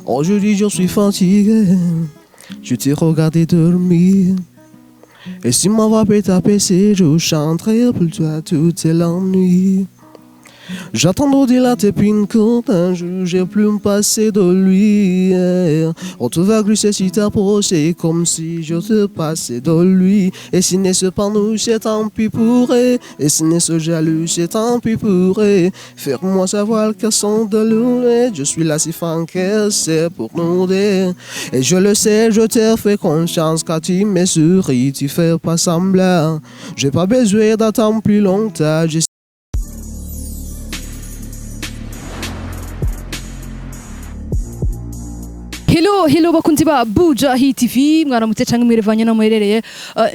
Aujourd'hui je suis fatigué, je t'ai regardé dormir. Et si ma voix peut t'apaiser, je chanterai pour toi toute la nuit. J'attends au-delà tes pines quand un jour j'ai plus me passer de lui. On te va glisser si t'approcher comme si je te passais de lui. Et si n'est-ce pas nous, c'est tant pis pour eux. Et si n'est-ce jaloux, c'est tant pis pour eux. Faire-moi savoir qu'elles sont de l'eau. Je suis là si fin que c'est pour nous deux. Et je le sais, je te fais confiance quand tu me souris, tu fais pas semblant. J'ai pas besoin d'attendre plus longtemps. Je Hello, hello bakunzi ba Buja Hit TV, mwaramutse canke mwirevanye no muherereye.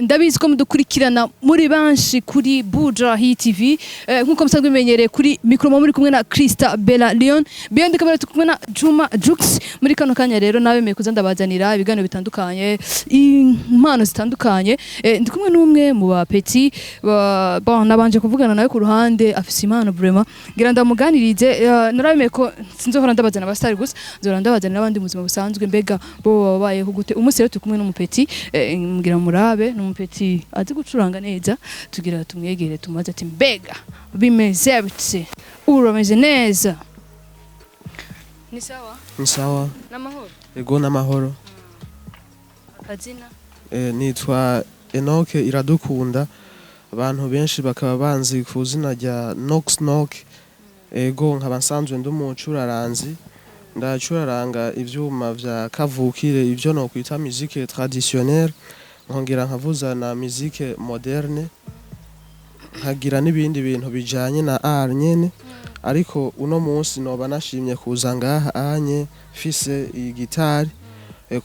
Ndabizi ko mudukurikirana muri banshi kuri Buja Hit TV. Nkuko musanzwe bimenyereye, kuri micro muri kumwe na Krista Bella Leon, behind camera turi kumwe na Juma Jux. Muri kano kanya rero nabemeye kuza ndabazanira ibiganiro bitandukanye, impano zitandukanye. Ndi kumwe n'umwe mu ba petit ba, bon, nabanje kuvugana nawe ku ruhande, afise impano vraiment, ngira ndamuganirize. Narabemeye ko sinzohora ndabazana abastar gusa, nzohora ndabazana n'abandi mu buzima busanzwe, mbega bo babayeho gute. Umunsi rero turi kumwe n'umupeti, mbwira murabe, n'umupeti azi gucuranga neza. Tugira tumwegere tumubaze ati: "Mbega bimeze bite? Urameze neza?" Ni sawa? Ni sawa. N'amahoro? Ego, n'amahoro. Akazina? Nitwa Enoke Iradukunda, abantu benshi bakaba banzi ku izina rya Nox Nok. Ego, nkaba nsanzwe ndi umucuraranzi, ndacuraranga ivyuma vya kavukire, ivyo nokwita musique traditionnelle, nkongera nkavuza na musique moderne, nkagira n'ibindi bintu bijanye na art nyene. Ariko uno munsi noba nashimye kuza ngaha anye mfise iyi gitari,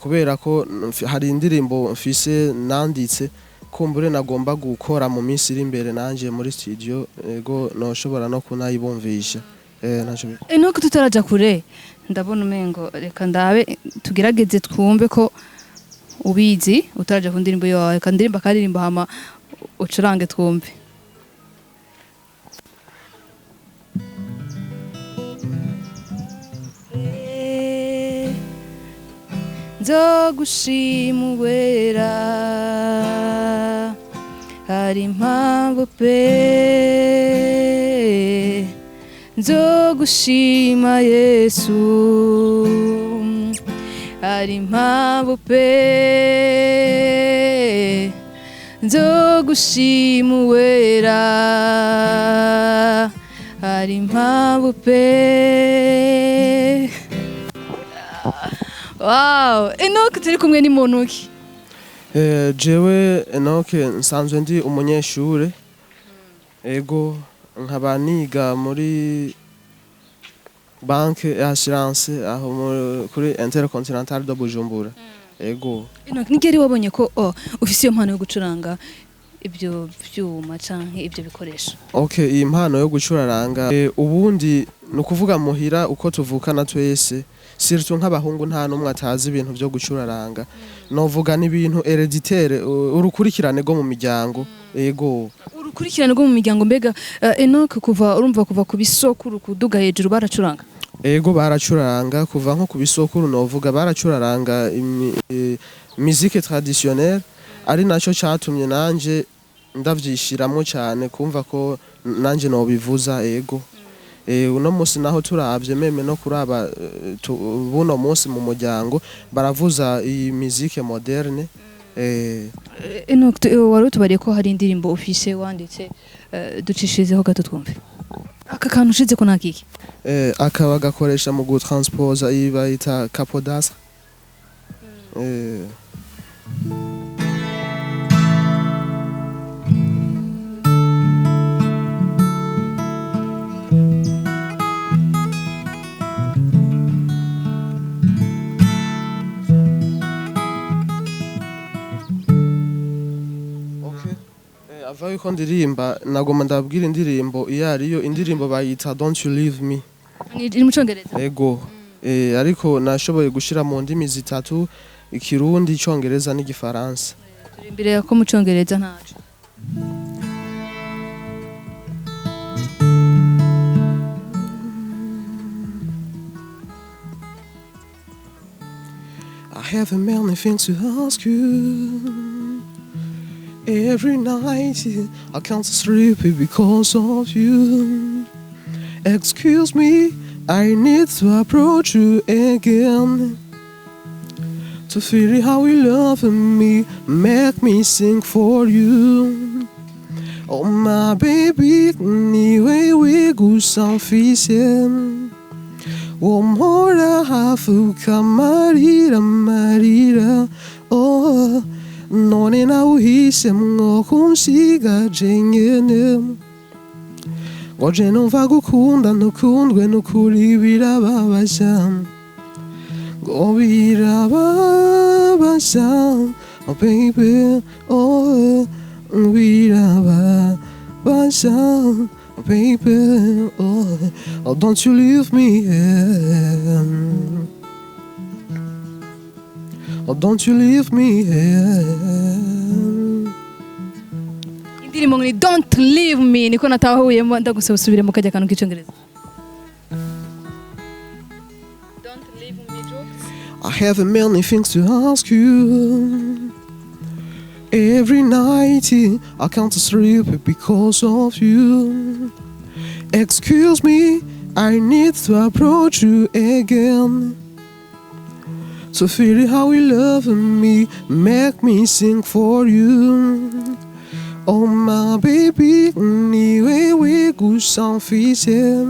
kubera ko hari indirimbo mfise nanditse, kumbure nagomba gukora mu minsi iri imbere nanje muri studio. Ego, noshobora no kunayibumvisha. Ntaco Enoke, tutaraja kure, ndabona umengo reka ndabe tugerageze twumve ko ubizi utaraja ku ndirimbo yawe. Reka ndirimba akaririmbo hama ucurange twumve. Nzogushima uwera, hari impamvu pe nzogushima Yesu, hari impamvu pe nzogushima uwera, hari impamvu pe. Wow, Enoch, turi kumwe ni muntu ki? Jewe Enoke nsanzwe ndi umunyeshure. Ego, nkaba niga muri banque et assurance aho kuri Intercontinental de Bujumbura. Ego. Enoch, nigeri wabonye ko, oh, ufise iyo mpano yo gucuranga ibyo vyuma canke ibyo bikoresho? Okay, iyi mpano yo gucuraranga, ubundi ni ukuvuga muhira uko tuvukana twese, surtout nk'abahungu, nta n'umwe atazi ibintu vyo gucuraranga. Novuga n'ibintu héréditaire, urukurikirane rwo mu miryango. Ego. Urukurikirane rwo mu miryango. Mbega Enoch, kuva urumva kuva ku bisokuru kuduga hejuru baracuranga? Ego, baracuranga kuva nko ku bisokuru, novuga baracuraranga musique traditionnelle, ari naco catumye nanje ndavyishiramwo cane kumva ko nanje nobivuza. Ego. Uno musi naho turavye même no kuraba, buno musi mu muryango baravuza iyi musique moderne. Enoch, wari utubariye ko hari indirimbo ufise wanditse, ducishirizeho gato twumve. Aka kantu ushize ko nakiki? Akaba gakoresha mu gutransposa, iyi bayita capodastre. Okay. Ava yuko ndirimba, nagoma ndabwira indirimbo iyo ariyo. Indirimbo bayita "Don't You Leave Me". Ni iri mu Congereza? Ego. Ariko nashoboye gushira mu ndimi zitatu: Ikirundi, Icongereza n'Igifaransa. Imbere ko mu Congereza ntaco. I have many things to ask you. Every night I can't sleep because of you. Excuse me, I need to approach you again. To feel how you love me, make me sing for you. Oh my baby, ni wewe gusa mfise. Umpora hafi ukamarira amarira. Oh, none nawe uhisemwo kunsiga jenyene. Ngo je numva gukunda ntukundwe, nukuri birababaza, ngo birababaza. Oh baby, oh, birababaza. Oh baby, oh, oh, don't you leave me here. Oh, don't you leave me here. Indirimbo ngo ni "Don't Leave Me", niko natahuyemo. Ndagusaba usubire mu kajya kantu k'icyongereza, "Don't Leave Me", Jokes. I have many things to ask you. Every night I can't sleep because of you. Excuse me, I need to approach you again. To feel how you love me, make me sing for you. Oh my baby, ni wewe gusa mfise.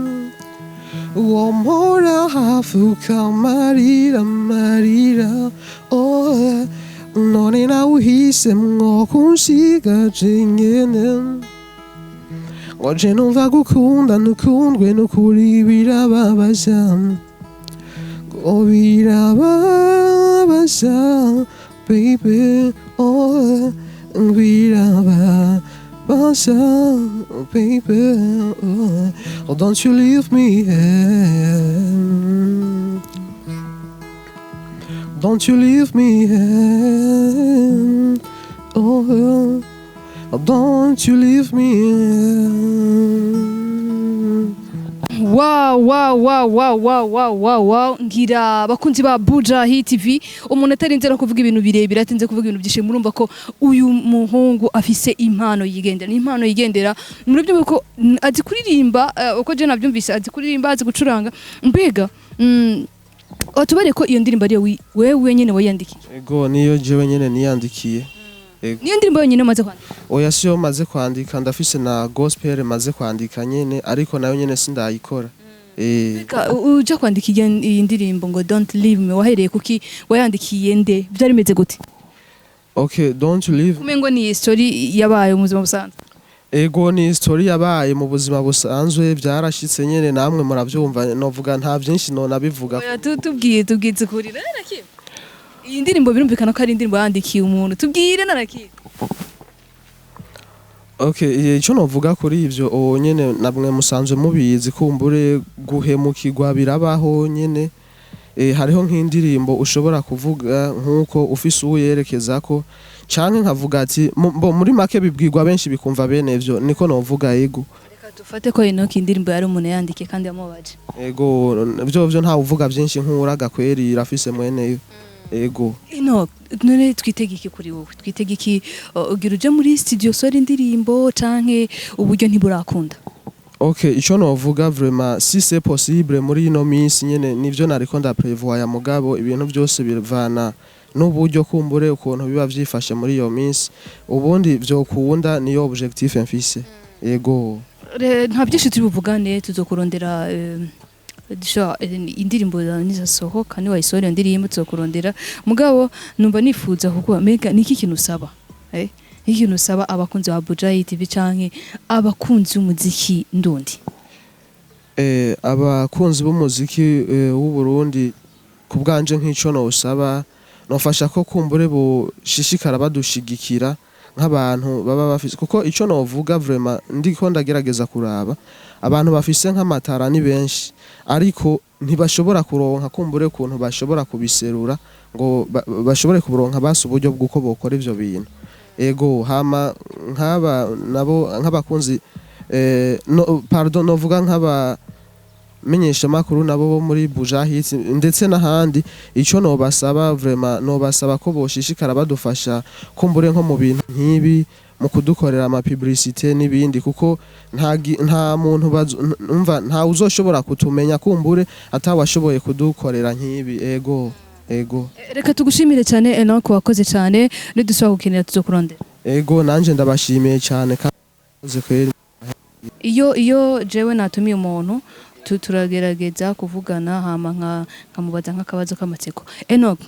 Umpora hafi ukamarira amarira. Oh, none nawe uhisemwo kunsiga jenyene. Ngo je numva gukunda ntukundwe, nukuri birababaza, ngo birababaza. Baby, oh, birababaza. Baby, oh, oh, don't you leave me here. Don't you leave me here. Oh, oh, don't you leave me here. Wow, ngira abakunzi ba Buja Hit TV, umuntu atarinze no kuvuga ibintu birebire, atinze kuvuga ibintu byinshi, murumva ko uyu muhungu afise impano yigendera. Ni impano yigendera muri byo ko azi kuririmba, uko je nabyumvise, azi kuririmba, azi gucuranga. Mbega watubariye ko iyo ndirimbo ariyo wewe nyene wayandikiye? Ego, niyo jewe nyene niyandikiye. Niyo ndirimbo yonyine umaze kwandika? Oya, siyo maze kwandika, ndafise na gospel maze kwandika nyene, ariko nayo nyene sindayikora. Mbega uja kwandika iyi ndirimbo ngo "Don't Leave Me", wahereye kuki? Wayandikiye nde? Byari bimeze gute? Okay, "Don't Leave". Kumengo ni story yabaye mu buzima busanzwe. Ego, ni story yabaye mu buzima busanzwe, byarashitse nyene, namwe muravyumva. Novuga nta byinshi nona bivuga. Oya, tubwiye, tubwize ukuri narakimwe. Iyi ndirimbo birumvikana ko ari indirimbo yandikiye umuntu. Tubwire narakimwe. Okay, ico novuga kuri ivyo nyene, namwe musanzwe mubizi, kumbure guhemukirwa birabaho nyene. Hariho nk'indirimbo ushobora kuvuga nk'uko ufise uwo yerekezako, canke nkavuga ati bo muri make bibwirwa benshi bikumva bene ivyo, niko novuga, ego. Reka dufate ko Enoch indirimbo yari umuntu yandikiye kandi yamubabaje. Ego, vyo ntawe uvuga vyinshi nk'uraga kweri, irafise mweneyo, ego. Enoch, none twitege iki kuri wowe? Twitege iki? Ugira uje muri studio sora indirimbo canke uburyo ntiburakunda? Okay, ico novuga vraiment, si c'est possible muri ino minsi nyene, nivyo nariko ndaprévoya, mugabo ibintu byose bivana n'uburyo, kumbure ukuntu biba vyifashe muri iyo minsi. Ubundi vyokunda, niyo objectif mfise, ego. Nta byinshi turi buvugane, tuzokurondera indirimbo zawe nizasohoka, niwayisohora iyo ndirimbo tuzokurondera. Mugabo numva nifuza kukuba, mbega niki kintu usaba, niki kintu usaba abakunzi ba Buja TV canke abakunzi b'umuziki ndundi? Abakunzi b'umuziki w'u Burundi, ku bwanje nk'ico nosaba, nofasha ko kumbure boshishikara badushigikira nk'abantu baba bafise, kuko ico novuga vraiment, ndiko ndagerageza kuraba abantu bafise nk'amatara ni benshi, ariko ntibashobora kuronka kumbure ukuntu bashobora kubiserura ngo bashobore kuburonka basi uburyo bw'uko bokora ivyo bintu. Ego, hama nk'aba nabo nk'abakunzi, no, pardon, novuga nk'aba N'abamenyesha makuru nabo bo muri Buja Hits ndetse n'ahandi, ico nobasaba vraiment, nobasaba ko boshishikara badufasha kumbure nko mu bintu nk'ibi, mu kudukorera ama publicité n'ibindi, kuko nta muntu umva, nta uzoshobora kutumenya kumbure atawashoboye kudukorera nk'ibi. Ego. Reka tugushimire cyane, Enoch, wakoze cyane. Nidusaba gukenera tuzokurondera. Ego, nanje ndabashimiye cyane kandi murakoze kweri. Iyo jewe natumiye umuntu, turagerageza kuvugana, hama nkamubaza nk'akabazo k'amatsiko. Enoch,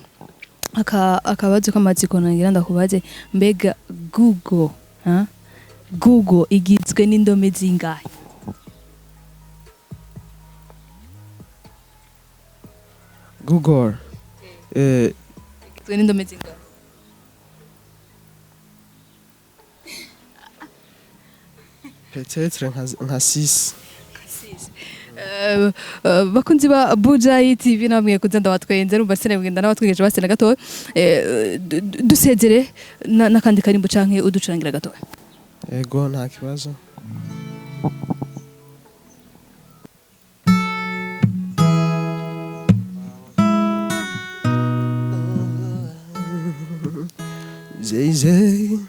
akabazo k'amatsiko nagira ndakubaze: mbega Google, ha? Google igizwe n'indome zingahe? Google Igizwe n'indome zingahe? Peut-être nka 6. Bakunzi ba Buja TV, namwe kuza ndabatwenze, rumva sinabwenda n'abatwigeje basena gatoya. Dusezere n'akandi karimbo canke uducurangira gatoya. Ego, nta kibazo. Zay zay.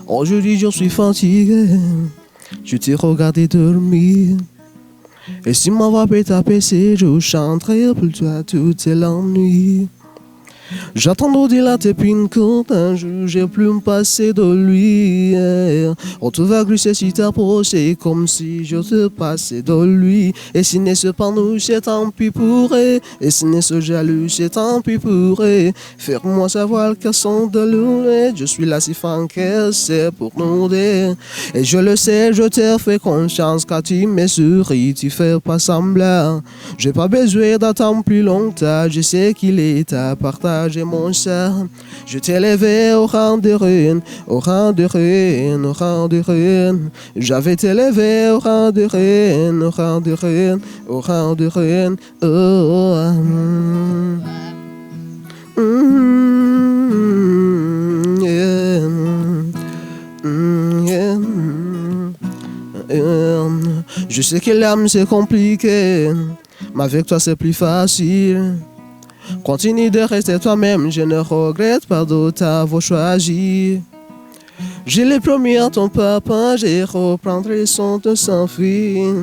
Aujourd'hui je suis fatigué. Je t'ai regardé dormir. Et si ma voix peut t'apaiser, je chanterai pour toi toute la nuit. J'attends d'au-delà tes quand un jour j'ai plus me passer de lui. On te va glisser si t'approcher comme si je te passais de lui. Et si n'est-ce pas nous, c'est tant pis pour eux. Et si n'est-ce jaloux, c'est tant pis pour eux. Faire-moi savoir qu'elles sont de l'eau. Je suis là si fin que c'est pour nous deux. Et je le sais, je te fais confiance quand tu me souris, tu fais pas semblant. J'ai pas besoin d'attendre plus longtemps, je sais qu'il est à partager mon chat. Je t'ai élevé au rang de reine, au rang de reine, au rang de reine. J'avais élevé au rang de reine, au rang de reine, au rang de reine. Oh. Yeah. Yeah. Je sais que l'âme c'est compliqué, mais avec toi c'est plus facile. Continue de rester toi-même, je ne regrette pas de t'avoir choisi. Je l'ai promis à ton papa, je reprendrai son temps sans fin.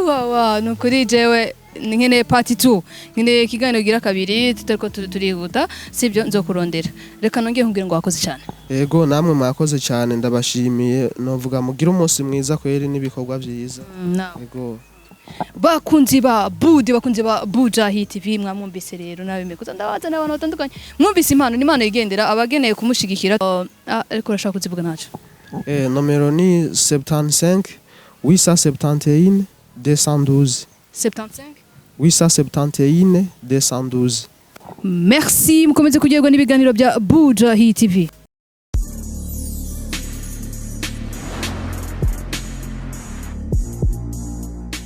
Wow, ni ukuri jewe nkeneye part 2, nkeneye ikiganiro gira kabiri, tutariko turihuta, sibyo? Nzokurondera. Reka nongeye nkubwire ngo wakoze cyane. Ego, namwe mwakoze cyane, ndabashimiye. Novuga mugire umunsi mwiza kweri n'ibikorwa byiza. Nawe. Ego. Bakunzi ba Budi, bakunzi ba Buja Hit TV, mwamwumvise rero nabemeye kuza ndabaza n'abantu batandukanye. Mwumvise impano, ni impano yigendera abageneye kumushigikira. Ariko urashaka kuzivuga ntaco? Nomero ni 75 871 212. 75 871 212. Merci, mukomeze kuryoherwa n'ibiganiro bya Buja Hit TV.